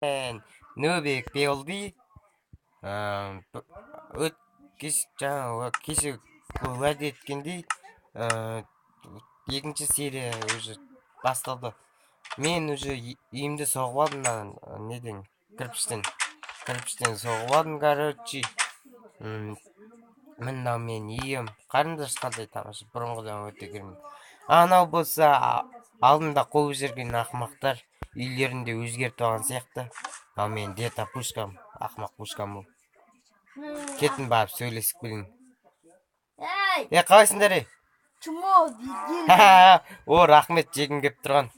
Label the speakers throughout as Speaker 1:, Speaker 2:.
Speaker 1: Нубик Белди. Жаңа кеше уәде еткендей, екінші серия уже басталды. Мен уже үйімді соғып алдым мына неден, кірпіштен. Кірпіштен соғып алдым, короче. Мынау менің үйім. Қараңдаршы, қандай тамаша, бұрынғыдан өте керемет. Анау болса алдында қуып жүрген ақымақтар үйлерін де өзгертіп алған сияқты. Ал менің дета пушкам, ақымақ пушкам бұл. Кеттім, барып сөйлесіп келейін.
Speaker 2: Ей!
Speaker 1: Е, қалайсыңдар, ей?
Speaker 2: Чмо, бергел.
Speaker 1: О, рахмет, жегім келіп тұрған.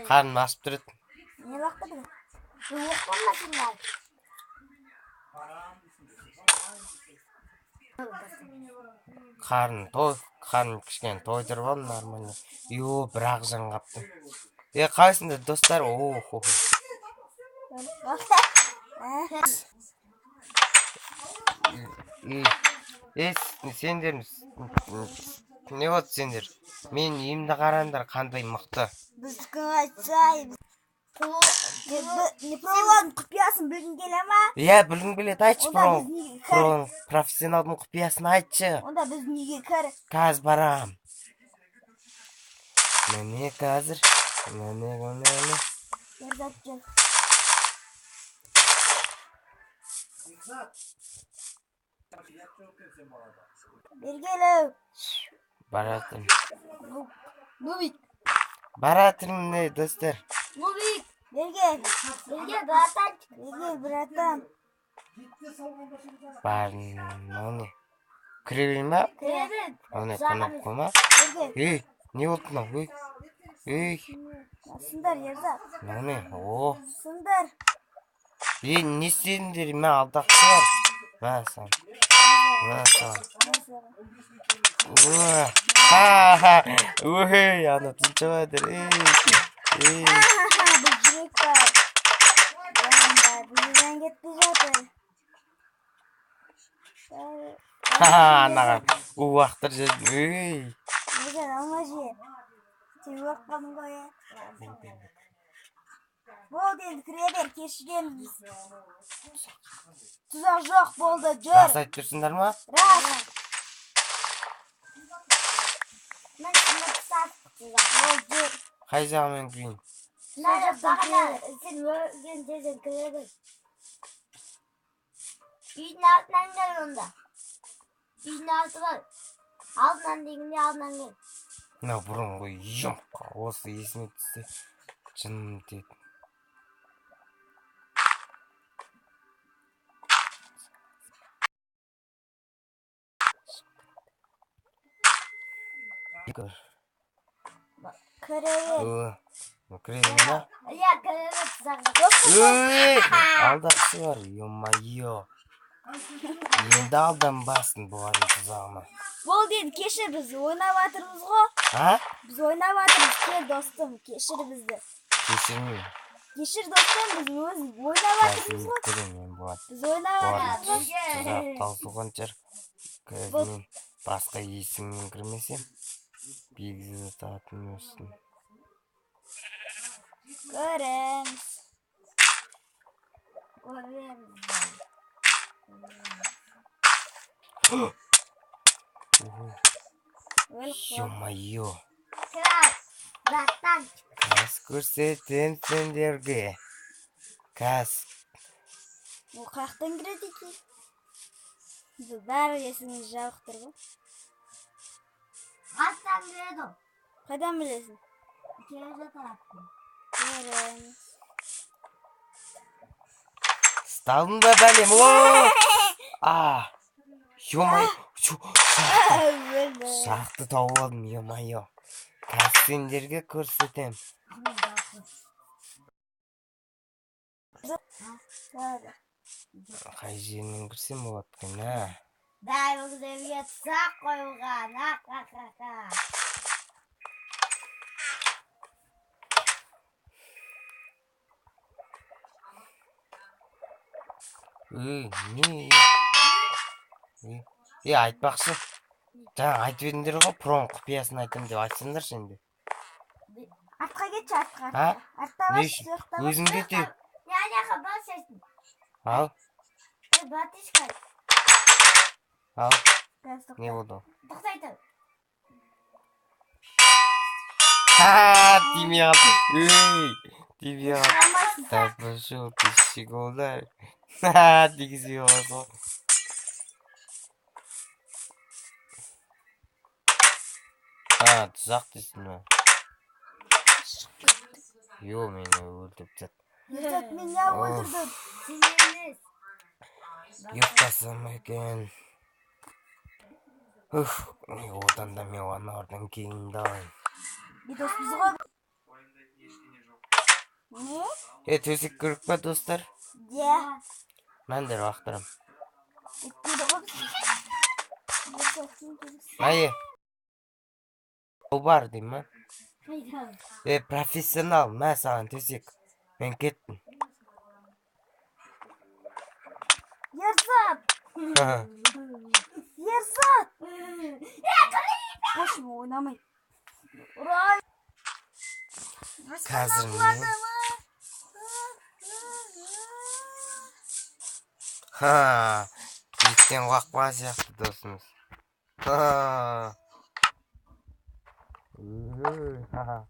Speaker 1: Қарным ашып тұр еді.
Speaker 2: Не лақтырдың? Оқымасыңдар.
Speaker 1: Қарным той, қарным кішкене тойдырып алдым нормально. Йо, бір-ақ жан қапты. Е, қалайсыңдар, достар? О, хо, хо. Е, сендер не болды сендер? Мен үйімді қараңдар, қандай мықты.
Speaker 2: Біздікін айтсай. Не, құпиясын білгің келе ма?
Speaker 1: Иә, білгім келеді, айтшы.
Speaker 2: Онда
Speaker 1: Про
Speaker 2: біз неге кір?
Speaker 1: Про профессионалдың құпиясын айтшы.
Speaker 2: Онда біз неге кір?
Speaker 1: Қазір барам. Міне қазір. Міне, міне, міне.
Speaker 2: Ерзат, жүр. Бергелі.
Speaker 1: Баратырмын.
Speaker 2: Нубик.
Speaker 1: Баратырмын, не, достар.
Speaker 2: Нубик. Бергел. Бергел, братан. Бергел, братан.
Speaker 1: Бар, мынау не? Кіре берейін ба?
Speaker 2: Кіре бер.
Speaker 1: Мынау не, кнопка ма?
Speaker 2: Бергел.
Speaker 1: Ей, не болды мынау? Ей, ей,
Speaker 2: Сындар, Ерзат.
Speaker 1: мынау не? О,
Speaker 2: Сындар.
Speaker 1: ей, не істедіңдер, мә, алдақшылар. Мә саған. Мә саған. Уа, ха-ха, ой, ана тұншығып жатыр, ей, ей.
Speaker 2: Бұл жүрек бар. Жан бар. Бұл жан кетпей жатыр.
Speaker 1: Ха, анаған у лақтырып жібердім, ей.
Speaker 2: Ерзат, алма же. Сен өліп қалдың ғой, е? Болды енді, кіре бер, кешіреміз. Тұзақ жоқ, болды, жүр.
Speaker 1: Рас айтып тұрсыңдар ма?
Speaker 2: Рас. Болды, жүр.
Speaker 1: Қай жағымен кірейін?
Speaker 2: Сен өлген жерден кіре бер.
Speaker 3: Үйдің артынан кел онда. Үйдің арты бар. Алдынан дегенде алдынан кел.
Speaker 1: Мынау бұрынғы үйім, осы есіме түссе, жыным тиеді.
Speaker 2: Кіре бер.
Speaker 1: О, кіре берейін ба?
Speaker 3: Иә, кіре бер тұзаққа.
Speaker 1: Ой, алдақшы бар, ё-моё. Енді алданбасын бұлардың тұзағына.
Speaker 2: Болды енді, кешір, біз ойнап жатырмыз ғой.
Speaker 1: А?
Speaker 2: Біз ойнап жатырмыз, кел, достым, кешір бізді.
Speaker 1: Кешірмеймін.
Speaker 2: Кешір, достым, біз өз ойнап жатырмыз ғой.
Speaker 1: Көремін мен бұлар.
Speaker 2: Біз ойнап
Speaker 1: Бұлардың
Speaker 2: жатырмыз ғой.
Speaker 1: тұзақ таусылған шығар. Қазір мен басқа есігінен кірмесем, Бекзат атын өссін.
Speaker 2: Көреміз.
Speaker 3: Көреміз.
Speaker 2: Өліп қалды.
Speaker 1: Ё-моё.
Speaker 3: Кір, братан.
Speaker 1: Қазір көрсетемін сендерге. Қазір.
Speaker 2: Ол қаяқтан кіреді екен? Біз бәрі есігіміз жабық тұр ғой.
Speaker 3: Астан кіреді ол.
Speaker 2: Қайдан білесің?
Speaker 3: Терезе тараптан.
Speaker 2: Көреміз.
Speaker 1: Ұсталдың ба, бәлем? О! А! Ё-моё.
Speaker 2: Өлді.
Speaker 1: Шақты тауып алдым, ё-моё. Қазір сендерге көрсетемін. Қай жерінен кірсем болады екен, а?
Speaker 3: Бәрімізге тұзақ қойылған. Ах-ха-ха-ха.
Speaker 1: Ей, не? Ей, ей, айтпақшы. Жаңа айтып едіңдер ғой, проның құпиясын айтамын деп, айтсаңдаршы енді.
Speaker 2: Артқа кетші, артқа.
Speaker 1: А?
Speaker 2: Артта
Speaker 1: Не
Speaker 2: бас,
Speaker 1: үшін?
Speaker 2: сол жақта бас.
Speaker 1: Өзің кете.
Speaker 3: Мына бас шашын.
Speaker 1: Ал,
Speaker 3: Ей, братишка,
Speaker 1: ал,
Speaker 2: Қазір
Speaker 1: не болды?
Speaker 3: Тоқтай тұр.
Speaker 1: Ха, тимей қалды. Ей, тимей қалды.
Speaker 2: Алмайсың.
Speaker 1: Да пошел ты, щеголдай. Ха, тигізбей қаласың ғой. А, тұзақ дейсің ба? Йо, мені өлтіріп тастады.
Speaker 2: Ерзат меня
Speaker 1: Оф.
Speaker 2: өлтірді.
Speaker 3: Сен емес.
Speaker 1: Ұйықтасам екен. Уф, одан да мен аналардан кейін алайын.
Speaker 2: Доспыз ғой. Не?
Speaker 1: Е, төсек керек па, достар?
Speaker 2: Де.
Speaker 1: Мәндер лақтырам.
Speaker 2: Кетпейді ғой. Ерзат, сен төсексің.
Speaker 1: Әйе. Ол бар деймін ма?
Speaker 3: Қайда?
Speaker 1: Е, профессионал, мә саған төсек. Мен кеттім.
Speaker 2: Ерзат! Ерзат! Қойшы, ойнамай. Ұрай.
Speaker 1: Қазір мен. Ха, биіктен құлап сияқты досымыз. Ха. Ой, ха.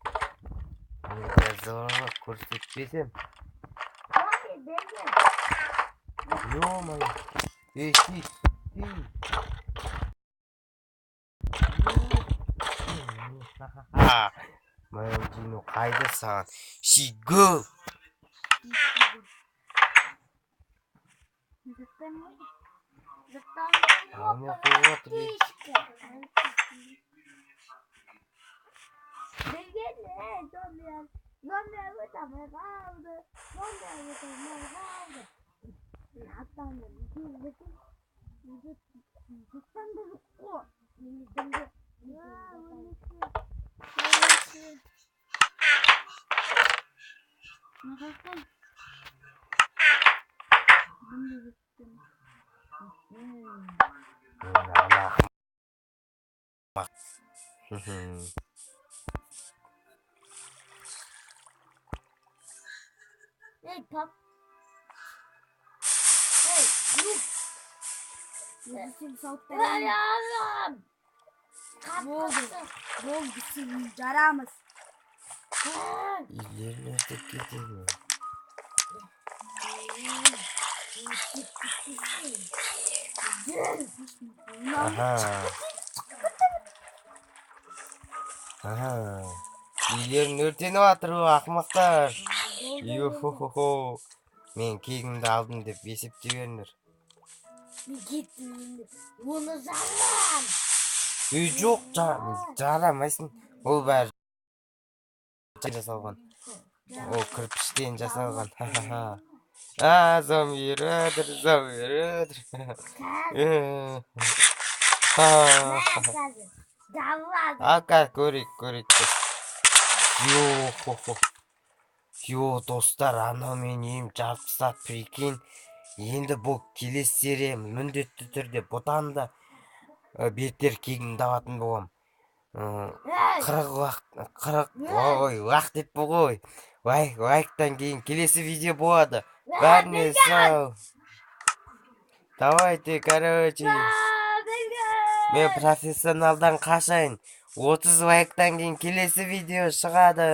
Speaker 1: Мен зорлық көрсетпесем.
Speaker 3: Зомби, берген.
Speaker 1: Ё-моё. Ей, ти, ти. Ха. Мадину қайда саған? Щегол. Ал мен қуып отыр. Ей.
Speaker 3: Берген, ей, зомби. Зомби өте алмай қалды. Зомби өте алмай қалды. Аттан
Speaker 2: Жақтан да жоқ қой.
Speaker 3: Менде дым жоқ.
Speaker 2: Өлмесе. Мына жақтан. Дым да жоқ екен.
Speaker 1: Ана ақымақ. Хм.
Speaker 3: Ей, пап. Ей, ну.
Speaker 2: Сен сауыт
Speaker 3: Ей, Аллам.
Speaker 2: Болды. Болды, біз сені жарамыз.
Speaker 1: Үйлерін өртеп кетеді. Аха. Аха. Үйлерін өртеніп жатыр ғой, ақымақтар. Йо-хо-хо-хо. Мен кегімді алдым деп есептей беріңдер.
Speaker 3: Мен кеттім енді. Оны жарам.
Speaker 1: Ей, жоқ, жарамайсың. Ол бәрі жасалған. Ол кірпіштен жасалған. Ха-ха-ха. А, зомби өлтір, зомби өлтір.
Speaker 3: Қазір. Давай.
Speaker 1: А, қазір көрейік, көрейік. Йо-хо-хо. Йо, достар, анау менің үйім жарып тастады, прикинь. Енді бұл келесі серия міндетті түрде бұдан да бетер кегімді алатын боламын. 40 уақыт, 40, ой, уақыт деп ғой. Лайк, лайктан кейін келесі видео болады. Бәріне сау. Давайте, короче. Мен профессионалдан қашайын. 30 лайктан кейін келесі видео шығады.